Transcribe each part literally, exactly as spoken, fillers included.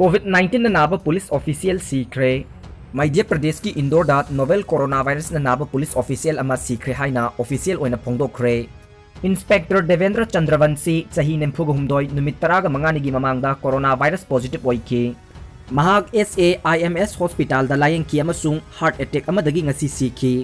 COVID nineteen ꯅ ꯅꯥꯕ police official ꯁꯤꯈ꯭ꯔꯦ꯫ ꯃꯙ꯭ꯌ ꯄ꯭ꯔꯗꯦꯁꯀꯤ ꯏꯟꯗꯣꯔꯗ novel coronavirus ꯅ ꯅꯥꯕ police official ꯑꯃ ꯁꯤꯈ꯭ꯔꯦ ꯍꯥꯏꯅ official ꯑꯣꯏꯅ ꯐꯣꯡꯗꯣꯛꯈ꯭ꯔꯦ꯫ Inspector ꯗꯦꯕꯦꯟꯗ꯭ꯔ ꯆꯟꯗ꯭ꯔꯕꯟꯁꯤ ꯆꯍꯤ ꯅꯤꯐꯨꯒ ꯍꯨꯝꯗꯣꯏ ꯅꯨꯃꯤꯠ ꯇꯔꯥꯒ ꯃꯉꯥꯅꯤꯒꯤ ꯃꯃꯥꯡꯗ coronavirus positive ꯑꯣꯏꯈꯤ꯫ ꯃꯍꯥꯛ S A I M S hospital ꯗ ꯂꯥꯌꯦꯡꯈꯤ ꯑꯃꯁꯨꯡ heart attack ꯑꯃꯗꯒꯤ ꯉꯁꯤ ꯁꯤꯈꯤ꯫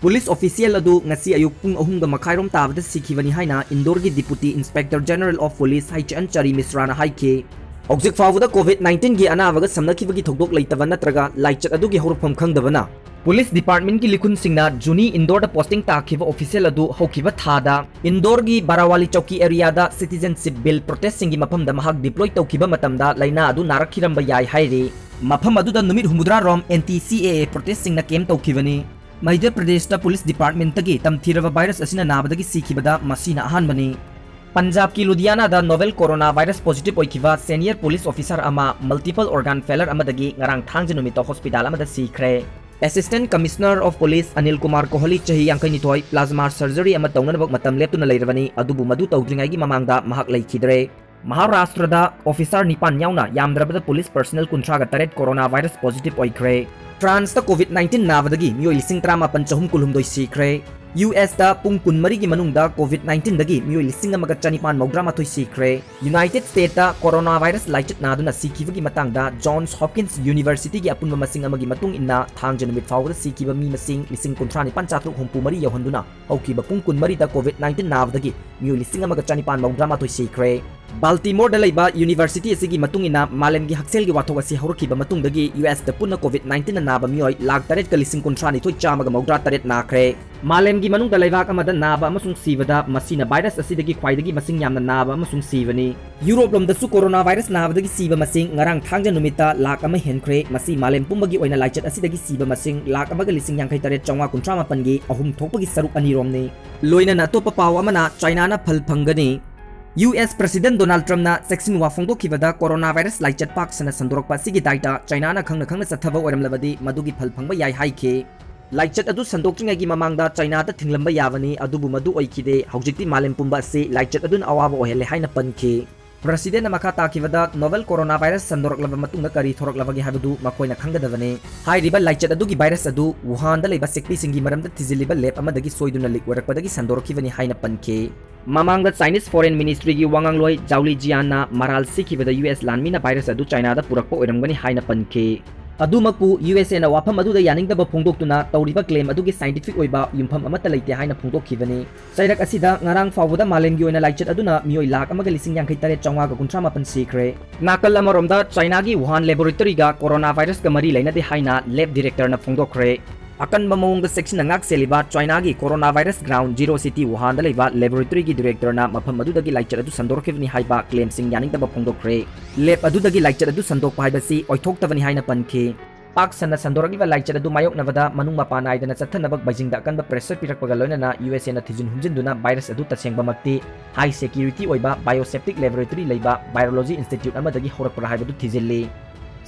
Police official ꯑꯗꯨ ꯉꯁꯤ ꯑꯌꯨꯛ ꯄꯨꯡ ꯑꯍꯨꯝꯒ ꯃꯈꯥꯏꯔꯣꯝ ꯇꯥꯕꯗ ꯁꯤꯈꯤꯕꯅꯤ ꯍꯥꯏꯅ ꯏꯟꯗꯣꯔꯒꯤ Deputy Inspector General of Police H N ꯆꯔꯤ ꯃꯤꯁ꯭ꯔꯥꯅ ꯍꯥꯏꯈꯤ꯫ ꯍꯧꯖꯤꯛ ꯐꯥꯎꯕꯗ COVID nineteen ꯒꯤ ꯑꯅꯥꯕꯒ ꯁꯝꯅꯈꯤꯕꯒꯤ ꯊꯧꯗꯣꯛ ꯂꯩꯇꯕ ꯅꯠꯇ꯭ꯔꯒ ꯂꯥꯏꯆꯠ ꯑꯗꯨꯒꯤ ꯍꯧꯔꯛꯐꯝ ꯈꯪꯗꯕꯅ Police department ꯀꯤ ꯂꯤꯈꯨꯟꯁꯤꯡꯅ ꯖꯨꯅꯤ ꯏꯟꯗꯣꯔꯗ posting ꯇꯥꯈꯤꯕ official ꯑꯗꯨ ꯍꯧꯈꯤꯕ ꯊꯥꯗ ꯏꯟꯗꯣꯔꯒꯤ ꯕꯥꯔꯥꯋꯥꯂꯤ ꯆꯧꯀꯤ area ꯗ citizenship bill protest ꯁꯤꯡꯒꯤ ꯃꯐꯝꯗ ꯃꯍꯥꯛ deploy ꯇꯧꯈꯤꯕ ꯃꯇꯝꯗ ꯂꯥꯏꯅꯥ ꯑꯗꯨ ꯅꯥꯔꯛꯈꯤꯔꯝꯕ ꯌꯥꯏ ꯍꯥꯏꯔꯤ꯫ ꯃꯐꯝ ꯑꯗꯨꯗ ꯅꯨꯃꯤꯠ ꯍꯨꯝꯐꯨꯇꯔꯥ ꯔꯣꯝ anti C A A protest ꯁꯤꯡꯅ camp ꯇꯧꯈꯤꯕꯅꯤ꯫ ꯃꯙ꯭ꯌ ꯄ꯭ꯔꯗꯦꯁꯇ police department ꯇꯒꯤ ꯇꯝꯊꯤꯔꯕ virus ꯑꯁꯤꯅ ꯅꯥꯕꯗꯒꯤ ꯁꯤꯈꯤꯕꯗ ꯃꯁꯤꯅ ꯑꯍꯥꯟꯕꯅꯤ꯫ ꯄꯟꯖꯥꯕꯀꯤ ꯂꯨꯙꯤꯌꯥꯅꯥꯗ novel coronavirus positive ꯑꯣꯏꯈꯤꯕ senior police officer ꯑꯃ multiple organ failure ꯑꯃꯗꯒꯤ ꯉꯔꯥꯡ ꯊꯥꯡꯖ ꯅꯨꯃꯤꯠꯇ hospital ꯑꯃꯗ ꯁꯤꯈ꯭ꯔꯦ꯫ Assistant Commissioner of Police Anil Kumar Kohli ꯆꯍꯤ ꯌꯥꯡꯈꯩꯅꯤꯊꯣꯏ plasma surgery ꯑꯃ ꯇꯧꯅꯅꯕ ꯃꯇꯝ ꯂꯦꯞꯇꯨꯅ ꯂꯩꯔꯕꯅꯤ, ꯑꯗꯨꯕꯨ ꯃꯗꯨ ꯇꯧꯗ꯭ꯔꯤꯉꯩꯒꯤ ꯃꯃꯥꯡꯗ ꯃꯍꯥꯛ ꯂꯩꯈꯤꯗ꯭ꯔꯦ꯫ ꯃꯍꯥꯔꯥꯁꯇ꯭ꯔꯗ officer ꯅꯤꯄꯥꯟ ꯌꯥꯎꯅ ꯌꯥꯝꯗ꯭ꯔꯕꯗ police personnel ꯀꯨꯟꯊ꯭ꯔꯥꯒ ꯇꯔꯦꯠ coronavirus positive ꯑꯣꯏꯈ꯭ꯔꯦ꯫ ꯐ꯭ꯔꯥꯟꯁꯇ COVID nineteen ꯅꯥꯕꯗꯒꯤ ꯃꯤꯑꯣꯏ ꯂꯤꯁꯤꯡ ꯇꯔꯥꯃꯥꯄꯟ ꯆꯍꯨꯝ ꯀꯨꯟꯍꯨꯝꯗꯣꯏ ꯁꯤꯈ꯭ꯔꯦ꯫ U S ꯇ ꯄꯨꯡ ꯀꯨꯟꯃꯔꯤꯒꯤ ꯃꯅꯨꯡꯗ COVID nineteen ꯗꯒꯤ ꯃꯤꯑꯣꯏ ꯂꯤꯁꯤꯡ ꯑꯃꯒ ꯆꯅꯤꯄꯥꯟ ꯃꯧꯗ꯭ꯔꯥꯃꯥꯊꯣꯏ ꯁꯤꯈ꯭ꯔꯦ꯫ United States ꯇ coronavirus ꯂꯥꯏꯆꯠ ꯅꯥꯗꯨꯅ ꯁꯤꯈꯤꯕꯒꯤ ꯃꯇꯥꯡꯗ Johns Hopkins University ꯒꯤ ꯑꯄꯨꯟꯕ ꯃꯁꯤꯡ ꯑꯃꯒꯤ ꯃꯇꯨꯡ ꯏꯟꯅ ꯊꯥꯡꯖ ꯅꯨꯃꯤꯠ ꯐꯥꯎꯕꯗ ꯁꯤꯈꯤꯕ ꯃꯤ ꯃꯁꯤꯡ ꯂꯤꯁꯤꯡ ꯀꯨꯟꯊ꯭ꯔꯥ ꯅꯤꯄꯥꯟ ꯆꯥꯇ꯭ꯔꯨꯛ ꯍꯨꯝꯐꯨ ꯃꯔꯤ ꯌꯧꯍꯟꯗꯨꯅ ꯍꯧꯈꯤꯕ ꯄꯨꯡ ꯀꯨꯟꯃꯔꯤꯗ COVID nineteen ꯅꯥꯕꯗꯒꯤ ꯃꯤꯑꯣꯏ ꯂꯤꯁꯤꯡ ꯑꯃꯒ ꯆꯅꯤꯄꯥꯟ ꯃꯧꯗ꯭ꯔꯥꯃꯥꯊꯣꯏ ꯁꯤꯈ꯭ꯔꯦ꯫ ꯕꯥꯜꯇꯤꯃꯣꯔꯗ ꯂꯩꯕ university ꯑꯁꯤꯒꯤ ꯃꯇꯨꯡ ꯏꯟꯅ ꯃꯥꯂꯦꯝꯒꯤ ꯍꯛꯁꯦꯜꯒꯤ ꯋꯥꯊꯣꯛ ꯑꯁꯤ ꯍꯧꯔꯛꯈꯤꯕ ꯃꯇꯨꯡꯗꯒꯤ U S ꯇ ꯄꯨꯟꯅ COVID nineteen ꯅ ꯅꯥꯕ ꯃꯤꯑꯣꯏ ꯂꯥꯈ ꯇꯔꯦꯠꯀ ꯂꯤꯁꯤꯡ ꯀꯨꯟꯊ꯭ꯔꯥꯅꯤꯊꯣꯏ ꯆꯥꯝꯃꯒ ꯃꯧꯗ꯭ꯔꯥ ꯇꯔꯦꯠ ꯅꯥꯈ꯭ꯔꯦ꯫ ꯃꯥꯂꯦꯝꯒꯤ ꯃꯅꯨꯡꯗ ꯂꯩꯕꯥꯛ ꯑꯃꯗ ꯅꯥꯕ ꯑꯃꯁꯨꯡ ꯁꯤꯕꯗ ꯃꯁꯤꯅ virus ꯑꯁꯤꯗꯒꯤ ꯈ꯭ꯋꯥꯏꯗꯒꯤ ꯃꯁꯤꯡ ꯌꯥꯝꯅ ꯅꯥꯕ ꯑꯃꯁꯨꯡ ꯁꯤꯕꯅꯤ꯫ ꯌꯨꯔꯣꯞ ꯂꯣꯝꯗꯁꯨ coronavirus ꯅꯥꯕꯗꯒꯤ ꯁꯤꯕ ꯃꯁꯤꯡ ꯉꯔꯥꯡ ꯊꯥꯡꯖ ꯅꯨꯃꯤꯠꯇ ꯂꯥꯈ ꯑꯃ ꯍꯦꯟꯈ꯭ꯔꯦ꯫ ꯃꯁꯤ ꯃꯥꯂꯦꯝ ꯄꯨꯝꯕꯒꯤ ꯑꯣꯏꯅ ꯂꯥꯏꯆꯠ ꯑꯁꯤꯗꯒꯤ ꯁꯤꯕ ꯃꯁꯤꯡ ꯂꯥꯈ ꯑꯃꯒ ꯂꯤꯁꯤꯡ ꯌꯥꯡꯈꯩ ꯇꯔꯦꯠ ꯆꯥꯝꯃꯉꯥ ꯀꯨꯟꯊ꯭ꯔꯥ ꯃꯥꯄꯟꯒꯤ ꯑꯍꯨꯝ ꯊꯣꯛꯄꯒꯤ ꯁꯔꯨꯛ ꯑꯅꯤꯔꯣꯝꯅꯤ꯫ ꯂꯣꯏꯅꯅ ꯑꯇꯣꯞꯄ ꯄꯥꯎ ꯑꯃꯅ ꯆꯥꯏꯅꯥꯅ ꯐꯜ ꯐꯪꯒꯅꯤ꯫ U S President Donald Trump ꯅ ꯆꯦꯛꯁꯤꯟꯋꯥ ꯐꯣꯡꯗꯣꯛꯈꯤꯕꯗ coronavirus ꯂꯥꯏꯆꯠ ꯄꯥꯛ ꯁꯟꯅ ꯁꯟꯗꯣꯔꯛꯄ ꯑꯁꯤꯒꯤ ꯗꯥꯏꯇ ꯆꯥꯏꯅꯥꯅ ꯈꯪꯅ ꯈꯪꯅ ꯆꯠꯊꯕ ꯑꯣꯏꯔꯝꯂꯕꯗꯤ ꯃꯗꯨꯒꯤ ꯐꯜ ꯐꯪꯕ ꯌꯥꯏ ꯍꯥꯏꯈꯤ꯫ ꯂꯥꯏꯆꯠ ꯑꯗꯨ ꯁꯟꯗꯣꯛꯇ꯭ꯔꯤꯉꯩꯒꯤ ꯃꯃꯥꯡꯗ ꯆꯥꯏꯅꯥꯗ ꯊꯤꯡꯂꯝꯕ ꯌꯥꯕꯅꯤ, ꯑꯗꯨꯕꯨ ꯃꯗꯨ ꯑꯣꯏꯈꯤꯗꯦ꯫ ꯍꯧꯖꯤꯛꯇꯤ ꯃꯥꯂꯦꯝ ꯄꯨꯝꯕ ꯑꯁꯤ ꯂꯥꯏꯆꯠ ꯑꯗꯨꯅ ꯑꯋꯥꯕ ꯑꯣꯏꯍꯜꯂꯦ ꯍꯥꯏꯅ ꯄꯟꯈꯤ꯫ Presidentꯅ ꯃꯈꯥ ꯇꯥꯈꯤꯕꯗ, novel coronavirus ꯁꯟꯗꯣꯔꯛꯂꯕ ꯃꯇꯨꯡꯗ ꯀꯔꯤ ꯊꯣꯔꯛꯂꯕꯒꯦ ꯍꯥꯏꯕꯗꯨ ꯃꯈꯣꯏꯅ ꯈꯪꯒꯗꯕꯅꯤ꯫ ꯍꯥꯏꯔꯤꯕ ꯂꯥꯏꯆꯠ ꯑꯗꯨꯒꯤ virus ꯑꯗꯨ ꯋꯨꯍꯥꯟꯗ ꯂꯩꯕ ꯁꯦꯛꯄꯤꯁꯤꯡꯒꯤ ꯃꯔꯝꯗ ꯊꯤꯖꯤꯜꯂꯤꯕ lab ꯑꯃꯗꯒꯤ ꯁꯣꯏꯗꯨꯅ leak ꯑꯣꯏꯔꯛꯄꯗꯒꯤ ꯁꯟꯗꯣꯔꯛꯈꯤꯕꯅꯤ ꯍꯥꯏꯅ ꯄꯟꯈꯤ꯫ ꯃꯃꯥꯡꯗ Chinese Foreign Ministryꯒꯤ ꯋꯥꯉꯥꯡꯂꯣꯏ Zhao Lijianꯅ ꯃꯔꯥꯜ ꯁꯤꯈꯤꯕꯗ U S ꯂꯥꯟꯃꯤꯅ virus ꯑꯗꯨ Chinaꯗ ꯄꯨꯔꯛꯄ ꯑꯣꯏꯔꯝꯒꯅꯤ ꯍꯥꯏꯅ ꯄꯟꯈꯤ꯫ ꯑꯗꯨꯃꯛꯄꯨ, U S Aꯅ ꯋꯥꯐꯝ ꯑꯗꯨꯗ ꯌꯥꯅꯤꯡꯗꯕ ꯐꯣꯡꯗꯣꯛꯇꯨꯅ ꯇꯧꯔꯤꯕ claim ꯑꯗꯨꯒꯤ scientific ꯑꯣꯏꯕ ꯌꯨꯝꯐꯝ ꯑꯃꯠꯇ ꯂꯩꯇꯦ ꯍꯥꯏꯅ ꯐꯣꯡꯗꯣꯛꯈꯤꯕꯅꯤ꯫ ꯆꯩꯔꯛ ꯑꯁꯤꯗ ꯉꯔꯥꯡ ꯐꯥꯎꯕꯗ ꯃꯥꯂꯦꯝꯒꯤ ꯑꯣꯏꯅ ꯂꯥꯏꯆꯠ ꯑꯗꯨꯅ ꯃꯤꯑꯣꯏ ꯂꯥꯈ ꯑꯃꯒ ꯂꯤꯁꯤꯡ ꯌꯥꯡꯈꯩ ꯇꯔꯦꯠ ꯆꯥꯝꯃꯉꯥꯒ ꯀꯨꯟꯊ꯭ꯔꯥ ꯃꯥꯄꯟ ꯁꯤꯈ꯭ꯔꯦ꯫ ꯅꯥꯀꯜ ꯑꯃꯔꯣꯝꯗ, Chinaꯒꯤ Wuhan laboratoryꯒ coronavirusꯀ ꯃꯔꯤ ꯂꯩꯅꯗꯦ ꯍꯥꯏꯅ lab directorꯅ ꯐꯣꯡꯗꯣꯛꯈ꯭ꯔꯦ꯫ ꯑꯀꯟꯕ ꯃꯑꯣꯡꯗ ꯆꯦꯛꯁꯤꯟꯅ ꯉꯥꯛ ꯁꯦꯜꯂꯤꯕ Chinaꯒꯤ coronavirus ground zero city Wuhanꯗ ꯂꯩꯕ laboratoryꯒꯤ directorꯅ ꯃꯐꯝ ꯑꯗꯨꯗꯒꯤ ꯂꯥꯏꯆꯠ ꯑꯗꯨ ꯁꯟꯗꯣꯔꯛꯈꯤꯕꯅꯤ ꯍꯥꯏꯕ claimꯁꯤꯡ ꯌꯥꯅꯤꯡꯗꯕ ꯐꯣꯡꯗꯣꯛꯈ꯭ꯔꯦ꯫ Lab ꯑꯗꯨꯗꯒꯤ ꯂꯥꯏꯆꯠ ꯑꯗꯨ ꯁꯟꯗꯣꯛꯄ ꯍꯥꯏꯕꯁꯤ ꯑꯣꯏꯊꯣꯛꯇꯕꯅꯤ ꯍꯥꯏꯅ ꯄꯟꯈꯤ꯫ ꯄꯥꯛ ꯁꯟꯅ ꯁꯟꯗꯣꯔꯛꯂꯤꯕ ꯂꯥꯏꯆꯠ ꯑꯗꯨ ꯃꯥꯌꯣꯛꯅꯕꯗ ꯃꯅꯨꯡ ꯃꯄꯥꯟ ꯅꯥꯏꯗꯅ ꯆꯠꯊꯅꯕ Beijingꯗ ꯑꯀꯟꯕ pressure ꯄꯤꯔꯛꯄꯒ ꯂꯣꯏꯅꯅ U S Aꯅ ꯊꯤꯖꯤꯟ ꯍꯨꯝꯖꯤꯟꯗꯨꯅ virus ꯑꯗꯨ ꯇꯁꯦꯡꯕꯃꯛꯇꯤ high security ꯑꯣꯏꯕ biosafety laboratory ꯂꯩꯕ virology institute ꯑꯃꯗꯒꯤ ꯍꯧꯔꯛꯄ꯭ꯔꯥ ꯍꯥꯏꯕꯗꯨ ꯊꯤꯖꯤꯜꯂꯤ꯫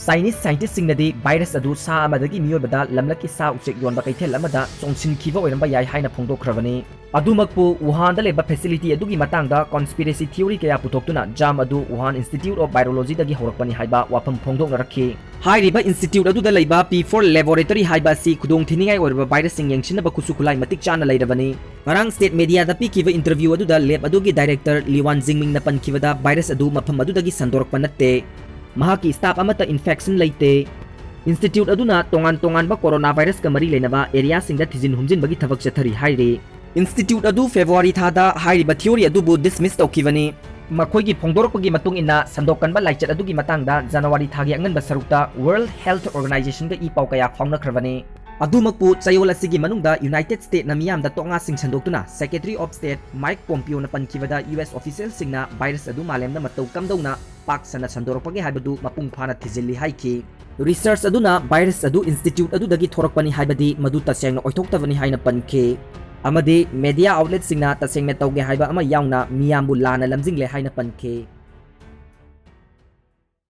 Chinese scientistꯁꯤꯡꯅꯗꯤ virus ꯑꯗꯨ ꯁꯥ ꯑꯃꯗꯒꯤ ꯃꯤꯑꯣꯏꯕꯗ ꯂꯝꯂꯛꯀꯤ ꯁꯥ ꯎꯆꯦꯛ ꯌꯣꯟꯕ ꯀꯩꯊꯦꯜ ꯑꯃꯗ ꯆꯣꯡꯁꯤꯟꯈꯤꯕ ꯑꯣꯏꯔꯝꯕ ꯌꯥꯏ ꯍꯥꯏꯅ ꯐꯣꯡꯗꯣꯛꯈ꯭ꯔꯕꯅꯤ꯫ ꯑꯗꯨꯃꯛꯄꯨ, Wuhanꯗ ꯂꯩꯕ facility ꯑꯗꯨꯒꯤ ꯃꯇꯥꯡꯗ conspiracy theory ꯀꯌꯥ ꯄꯨꯊꯣꯛꯇꯨꯅ germ ꯑꯗꯨ Wuhan Institute of Virologyꯗꯒꯤ ꯍꯧꯔꯛꯄꯅꯤ ꯍꯥꯏꯕ ꯋꯥꯐꯝ ꯐꯣꯡꯗꯣꯛꯅꯔꯛꯈꯤ꯫ ꯍꯥꯏꯔꯤꯕ institute ꯑꯗꯨꯗ ꯂꯩꯕ P four laboratory ꯍꯥꯏꯕ ꯑꯁꯤ ꯈꯨꯗꯣꯡꯊꯤꯅꯤꯡꯉꯥꯏ ꯑꯣꯏꯔꯕ virusꯁꯤꯡ ꯌꯦꯡꯁꯤꯟꯅꯕ ꯈꯨꯠꯁꯨ ꯈꯨꯠꯂꯥꯏ ꯃꯇꯤꯛ ꯆꯥꯅ ꯂꯩꯔꯕꯅꯤ꯫ ꯉꯔꯥꯡ state mediaꯗ ꯄꯤꯈꯤꯕ interview ꯑꯗꯨꯗ lab ꯑꯗꯨꯒꯤ director Liwan Jingmingꯅ ꯄꯟꯈꯤꯕꯗ virus ꯑꯗꯨ ꯃꯐꯝ ꯑꯗꯨꯗꯒꯤ ꯁꯟꯗꯣꯔꯛꯄ ꯅꯠꯇꯦ꯫ ꯃꯍꯥꯛꯀꯤ staff ꯑꯃꯠꯇ infection ꯂꯩꯇꯦ꯫ Institute ꯑꯗꯨꯅ ꯇꯣꯉꯥꯟ ꯇꯣꯉꯥꯟꯕ coronavirusꯀ ꯃꯔꯤ ꯂꯩꯅꯕ areaꯁꯤꯡꯗ ꯊꯤꯖꯤꯟ ꯍꯨꯝꯖꯤꯟꯕꯒꯤ ꯊꯕꯛ ꯆꯠꯊꯔꯤ ꯍꯥꯏꯔꯤ꯫ Institute ꯑꯗꯨ February ꯊꯥꯗ ꯍꯥꯏꯔꯤꯕ theory ꯑꯗꯨꯕꯨ dismiss ꯇꯧꯈꯤꯕꯅꯤ꯫ ꯃꯈꯣꯏꯒꯤ ꯐꯣꯡꯗꯣꯔꯛꯄꯒꯤ ꯃꯇꯨꯡ ꯏꯟꯅ, ꯁꯟꯗꯣꯛ ꯀꯟꯕ ꯂꯥꯏꯆꯠ ꯑꯗꯨꯒꯤ ꯃꯇꯥꯡꯗ January ꯊꯥꯒꯤ ꯑꯉꯟꯕ ꯁꯔꯨꯛꯇ World Health Organizationꯒ ꯏ ꯄꯥꯎ ꯀꯌꯥ ꯐꯥꯎꯅꯈ꯭ꯔꯕꯅꯤ꯫ ꯑꯗꯨꯃꯛꯄꯨ, ꯆꯌꯣꯜ ꯑꯁꯤꯒꯤ ꯃꯅꯨꯡꯗ United Stateꯅ ꯃꯤꯌꯥꯝꯗ ꯇꯣꯛꯉꯥꯁꯤꯡ ꯁꯟꯗꯣꯛꯇꯨꯅ Secretary of State Mike Pompeoꯅ ꯄꯟꯈꯤꯕꯗ U S officialꯁꯤꯡꯅ virus ꯑꯗꯨ ꯃꯥꯂꯦꯝꯗ ꯃꯇꯧ ꯀꯝꯗꯧꯅ ꯄꯥꯛ ꯁꯟꯅ ꯁꯟꯗꯣꯔꯛꯄꯒꯦ ꯍꯥꯏꯕꯗꯨ ꯃꯄꯨꯡ ꯐꯥꯅ ꯊꯤꯖꯤꯜꯂꯤ ꯍꯥꯏꯈꯤ꯫ Research ꯑꯗꯨꯅ virus ꯑꯗꯨ institute ꯑꯗꯨꯗꯒꯤ ꯊꯣꯔꯛꯄꯅꯤ ꯍꯥꯏꯕꯗꯤ ꯃꯗꯨ ꯇꯁꯦꯡꯅ ꯑꯣꯏꯊꯣꯛꯇꯕꯅꯤ ꯍꯥꯏꯅ ꯄꯟꯈꯤ꯫ ꯑꯃꯗꯤ media outletꯁꯤꯡꯅ ꯇꯁꯦꯡꯅ ꯇꯧꯒꯦ ꯍꯥꯏꯕ ꯑꯃ ꯌꯥꯎꯅ ꯃꯤꯌꯥꯝꯕꯨ ꯂꯥꯟꯅ ꯂꯝꯖꯤꯡꯂꯦ ꯍꯥꯏꯅ ꯄꯟꯈꯤ꯫